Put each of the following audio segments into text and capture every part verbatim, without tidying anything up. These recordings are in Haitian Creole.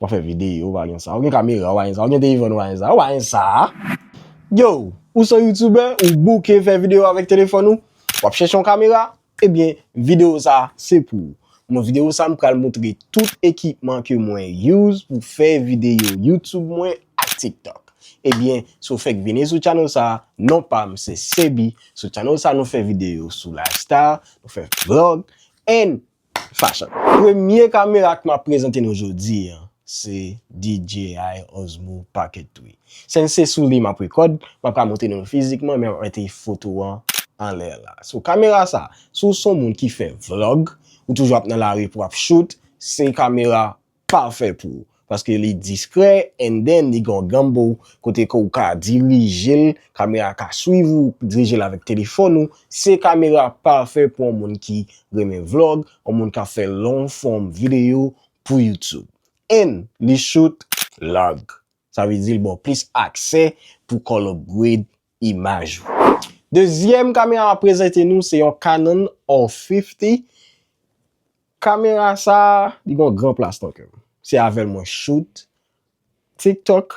W ap fè videyo, ou pa gen sa. Ou gen kamera, ou pa gen sa. Ou gen telefòn, ou pa gen sa. Ou pa gen sa. Yo, ou se yon youtubè, ou bouke fè videyo avèk telefòn ou, w ap chèche yon kamera, ebyen, videyo sa a se pou ou. Nan videyo sa a, m pral montre tout ekipman ke mwen use pou fè videyo YouTube mwen ak TikTok. Ebyen, si w fèk vini sou channel sa a, non pa m se Sebi. Sou channel sa a, nou fè videyo sou lifestyle, nou fè vlog, and fashion. Premye kamera ke m ap prezante nou jodi a, se D J I Osmo Pocket three. Sèn se sou li m ap rekòd, m ap ka montre nou fizikman, men m ap mete foto an anlè la. So, kamera sa, si w se yon moun ki fè vlog, ou toujou ap nan lari pou w ap shoot, se kamera pafè pou ou. Paske li diskrè, and then li gen yon gimbal kote ke ou ka dirije l, kamera ka swiv ou, dirije l avèk telefòn ou. Se kamera pafè pou yon moun ki renmen vlog, yon moun k ap fè long form videyo pou YouTube. And li shoot large. Sa vle di l ba w plis aksè pou w ka upgrade imaj ou. Dezyèm kamera m ap prezante nou se yon Canon R fifty. Kamera sa, li gen yon gran plas nan kè m. Se avè l mwen shoot TikTok,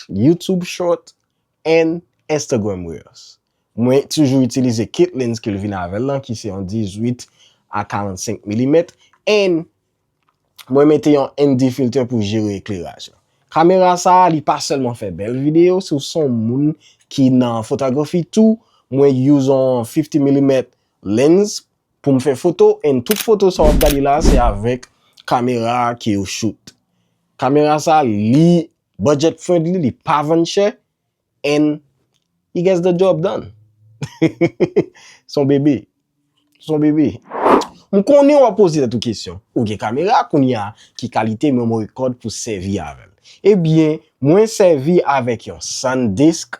YouTube Short, and Instagram Reels. Mwen toujou itilize kit lens ke l vin avè l lan, ki se yon dizuit a karannsenk milimèt, and mwen mete yon N D filter pou jere ekleraj lan. Kamera sa, li pa sèlman fè bèl videyo, si w se yon moun ki nan fotografi tou, mwen use yon fifty milimèt lens pou m fè foto, and tout foto sa w ap gade la, se avèk kamera ke yo shoot. Kamera sa, li budget friendly, li pa vann chè, and he gets the job done. Se yon bebe. Se yon bebe. M konnen w ap poze tèt ou kesyon. Ou gen kamera, kounye a, ki kalite memory card pou sèvi avè l? Ebyen, mwen sèvi avèk yon SanDisk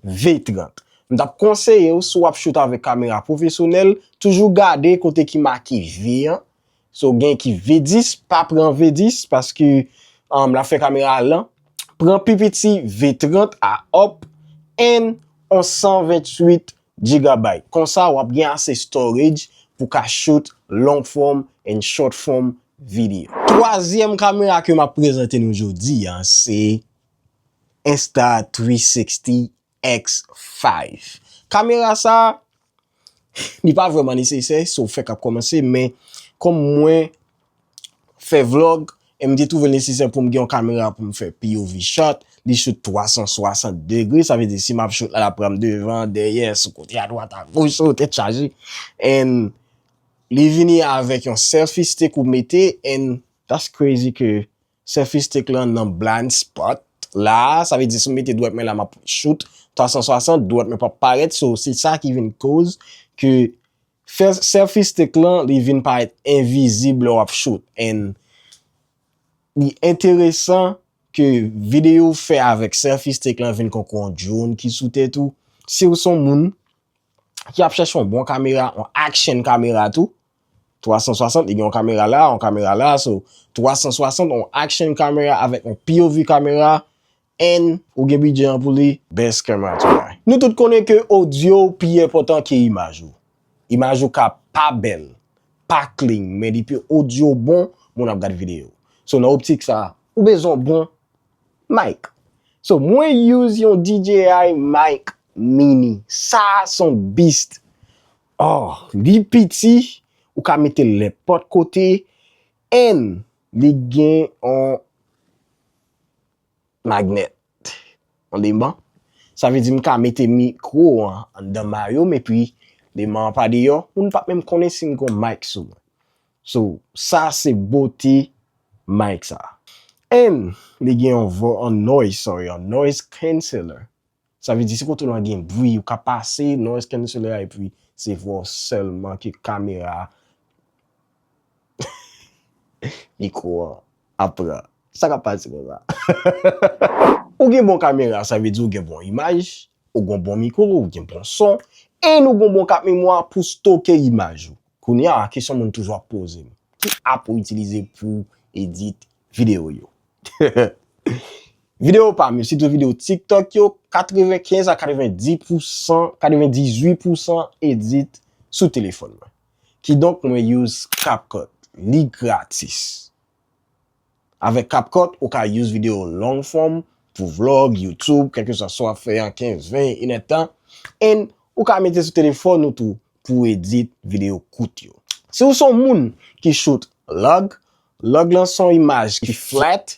V trant. M t ap konseye w, si w ap shoot avèk kamera pwofesyonèl, toujou gade kote ki make V an. So, gen ki V dis, pa pran V dis, paske, um, l ap fè kamera a lan. Pran pi piti V trant a up and on san venntuit gigabyte. Konsa, w ap gen ase storage pou ka shoot long form and short form video. Twazyèm kamera ke m ap prezante nou jodi a, se Insta three sixty X five. Kamera sa, li pa vrèman nesesè, so fèk ap kòmanse, men kòm mwen fè vlog, e m te twouve l nesesè pou m gen yon kamera pou m fè P O V shot, li shoot twa san swasant degre, sa vle di si m ap shoot la, l ap pran m devan, dèyè, sou kote, adwat, agoch, o, tèt chaje. And li vini avèk yon selfie stick ou mete, and that's crazy ke selfie stick lan nan blind spot la, sa vle di si m mete dwèt mwen la, m ap shoot twa san swasant, dwèt mwen p ap parèt, so se sa ki vin koz ke fè selfie stick lan, li vin parèt envizib lè w ap shoot. And li enteresan ke videyo w fè avèk selfie stick lan vin konkou yon drone ki sou tèt ou. Si w se yon moun ki ap chèche yon bon kamera, yon action kamera tou, twa san swasant, li gen yon kamera la, yon kamera la, so twa san swasant, yon action kamera avèk yon P O V kamera, and ou gen bidjè an pou li, best camera to buy. Nou tout konnen ke odyo pi enpòtan ke imaj ou. Imaj ou ka pa bèl, pa clean, men depi odyo bon, moun ap gad videyo. So nan optik sa, ou bezwen yon bon mic. So mwen use yon D J I mic mini. Sa se yon beast. Oh, li piti, ou ka mete l nenpòt kote, and li gen yon magnet, yon leman. Sa vle di m ka mete mikwo an anndan mayo m, epi leman an pa deyò, moun p ap menm konnen si m gen yon mic sou mwen. So, sa se bote mic sa. And li gen yon vo-, yon noise, sorry, yon noise canceller. Sa vle di si kote w lan gen bri, ou ka pase noise canceller a, epi se vwa w sèlman ke kamera a, mikwo an ap pran. Sa k ap pase konsa? Ou gen bon kamera, sa vle di ou gen bon imaj, ou gen bon mikwo, ou gen bon son, and ou gen bon kat memwa pou stoke imaj ou. Kounye a, kesyon moun toujou ap poze m, ki app ou itilize pou edit videyo yo? Videyo pa m yo, sitou videyo TikTok yo, katrevenkenz a katrevendis pousan, katrevendizuit pousan edit sou telefòn mwen. Kidonk, mwen use CapCut. Li gratis. Avèk CapCut, ou ka use videyo long form pou vlog, YouTube, kèlkeswa sa w ap fè an kenz, ven, inèdtan. And ou ka mete sou telefòn ou tou pou edit videyo kout yo. Si w se yon moun ki shoot log, log lan se yon imaj ki flat,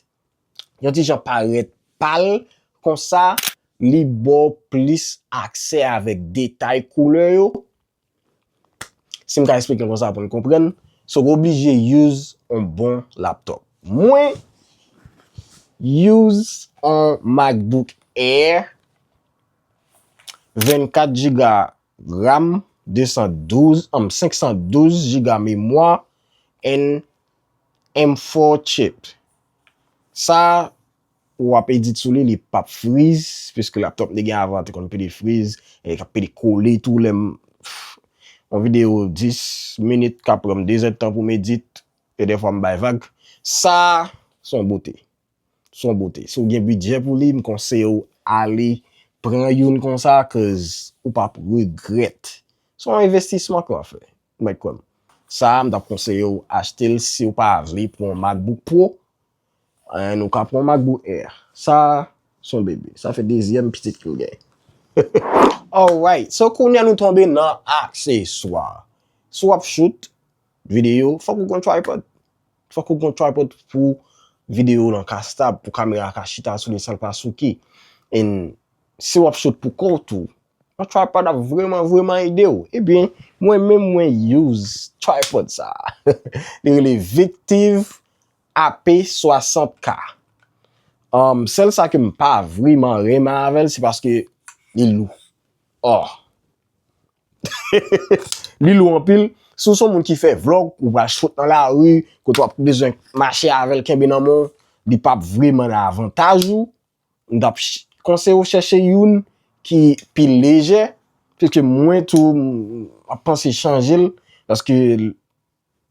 yon ti jan parèt pal, konsa li ba w plis aksè avèk detay koulè yo. Si m ka eksplike l konsa pou n konprann, so w oblije use yon bon laptop. Mwen use yon MacBook Air, vennkat giga RAM, de san douz, um, senk san douz giga memwa, and M four chip. Sa, w ap edit sou li, li p ap friz, piske laptop li gen avan te konn pede friz, e k ap pede kole tou lè m, yon videyo dis minit ka pran m de zèdtan pou m edit, e dèfwa m bay vag. Sa, se yon bote. Se yon bote. Si w gen bidjè pou li, m konseye w ale pran youn konsa, cause ou p ap regrèt. Se yon envestisman ke w ap fè. Ou mèt kwè m. Sa, m t ap konseye w achte l si w pa vle pran yon MacBook Pro. And ou ka pran yon MacBook Air. Sa, se yon bebe. Sa fè dezyèm pitit ke m gen. Alright. So, kounye a nou tonbe nan akseswa. Si w ap shoot videyo, fòk ou gen yon tripod. Fòk ou gen yon tripod pou videyo w lan ka stab, pou kamera a ka chita sou li san l pa souke. And si w ap shoot pou kò w tou, yon tripod ap vrèman, vrèman ede w. Ebyen, mwen menm, mwen use tripod sa. Li rele Victiv A P swasant K. Um, sèl sa ke m pa vrèman renmen avè l, se paske li lou. Oh. Li lou anpil. Si w se yon moun ki fè vlog, ou pral shoot nan lari, kote w ap bezwen mache avè l, kenbe nan men w, li p ap vrèman nan avantaj ou. M t ap ch-, konseye w chèche youn ki pi lejè, piske mwen tou, m ap panse chanje l, paske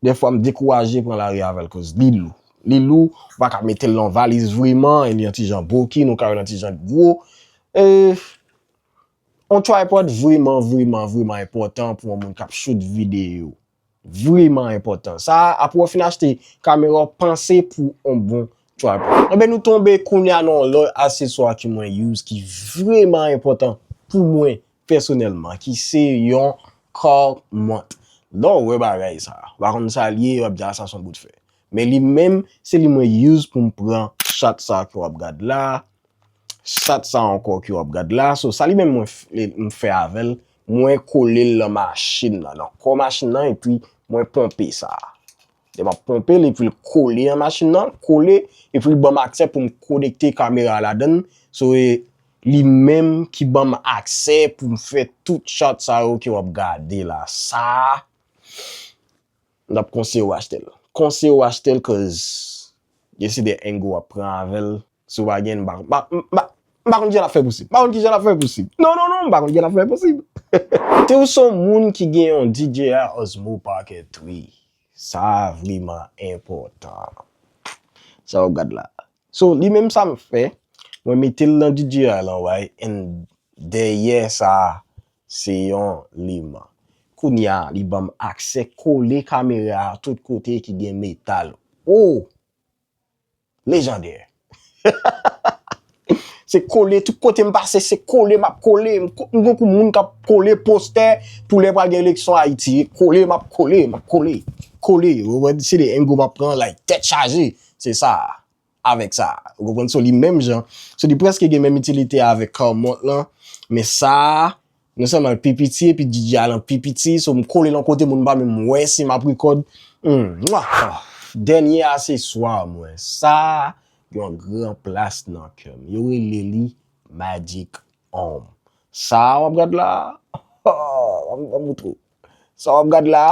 dèfwa m dekouraje pran lari avè l, koz li lou. Li lou, ou pa ka mete l nan valiz vrèman, e li yon ti jan boki, nou ka wè l yon ti jan gwo. E, yon tripod vrèman, vrèman, vrèman enpòtan pou yon moun k ap shoot videyo. Vrèman enpòtan. Sa, apre w fin achte kamera, panse pou yon bon tripod. Enben, nou tonbe kounye a nan yon lòt akseswa ke mwen use ki vrèman enpòtan pou mwen pèsonèlman, ki se yon car mount. Lè w wè bagay sa, w pa konn sa l ye, w ap di, "A, sa se yon bout fè." Men li menm, se li mwen use pou m pran shot sa ke w ap gad la, shot sa ankò ke w ap gad la. So, sa li menm mwen f-, li, m fè avè l, mwen kole l nan machin nan, nan kò machin nan, epi mwen ponpe sa. Lè m ap ponpe l, epi l kole an machin nan, kole, epi l ban m aksè pou m konekte kamera a ladan l. So, e li menm ki ban m aksè pou m fè tout shot sa yo ke w ap gade la. Sa, m t ap konseye w achte l. Konseye w achte l, cause gen se de angle w ap pran avè l. Si w pa gen, m pa, m pa, m pa, m pa konn kijan l ap fè posib. M pa konn kijan l ap fè posib. Non, non, non, m pa konn kijan l ap fè posib. Si w se yon moun ki gen yon D J I Osmo Pocket three, sa vrèman enpòtan. Sa w ap gad la. So, li menm sa m fè, mwen mete l nan D J I lan, right? And dèyè sa, se yon liman. Kounye a, li ban m aksè kole kamera a tout kote ki gen metal. Oh! Lejandè. Se kole, tout kote m pase, se kole, m ap kole. M ko-, m gonkou moun k ap kole postè pou lè pral gen eleksyon Ayiti. Kole, m ap kole, m ap kole. Kole, ou wè, se de angle m ap pran, like, tèt chaje. Se sa, avèk sa. Ou konprann? So, li menm jan. So, li prèske gen menm itilite avèk car mount lan. Men sa, non sèlman l pi piti, epi D J I lan pi piti, so m kole l yon kote, moun pa menm wè si m ap record. Hmm, mwa. Ah, dènye akseswa mwen, sa gen yon gran plas nan kè m. Yo rele li Magic Arm. Sa w ap gad la, oh, ban m, ban m moutre w. Sa w ap gad la,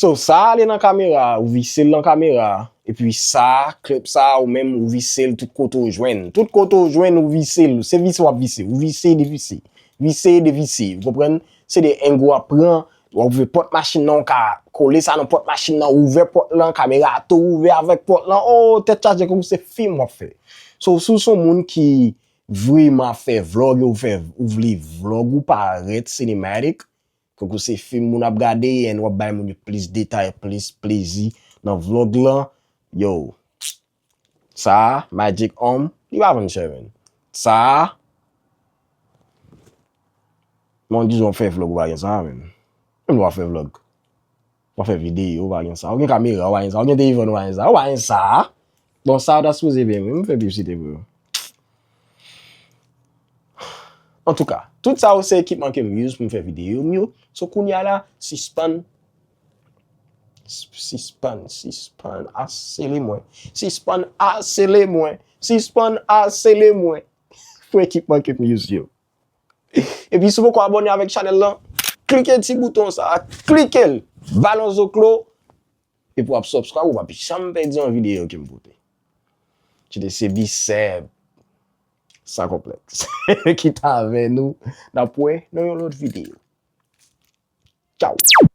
So, sa ale nan kamera, ou vise l nan kamera, epi sa, klip sa, ou menm, ou vise l tout kote w jwenn. Tout kote w jwenn, ou vise l. Se vise w ap vise. Ou vise, devise. Vise, devise. Ou konprann? Se de angle w ap pran. W ap ouvè pòt machin nan, ou ka kole sa nan pòt machin nan, ouvè pòt lan, kamera a tou ouvè avèk pòt lan. Oh, tèt chaje, kòm se fim w ap fè. So, si w se yon moun ki vrèman ap fè vlog, ou fè, ou vle vlog ou parèt cinematic, Tankou se fim moun ap gade, and w ap bay moun yo plis detay, plis plezi nan vlog lan. Yo, sa a, Magic Home, li pa vann chè, menn. Sa a, mwen di w ap fè vlog, ou pa gen sa, menn. Menm lè w ap fè vlog. W ap fè videyo, ou pa gen sa. Ou gen kamera, ou pa gen sa. Ou gen telefòn, ou pa gen sa. Ou pa gen sa. Bon, sa a ta sipoze byen, wi. M fè piblisite pou yo. Antouka, tout sa yo se ekipman ke m use pou m fè videyo m yo. So, kounye a la, sispann, sispann, sispann asele mwen. Sispann asele mwen. Sispann asele mwen. Pou ekipman ke m use yo. Epi si w poko abòne avèk chanèl lan, klike ti bouton sa a, klike l, ba l yon zoklo, epi w ap subscribe, ou p ap janm pèdi yon videyo ke m pote. Kite se Bisèp, san konplèks. Kite avè nou, n ap wè nan yon lòt videyo. Tchaw!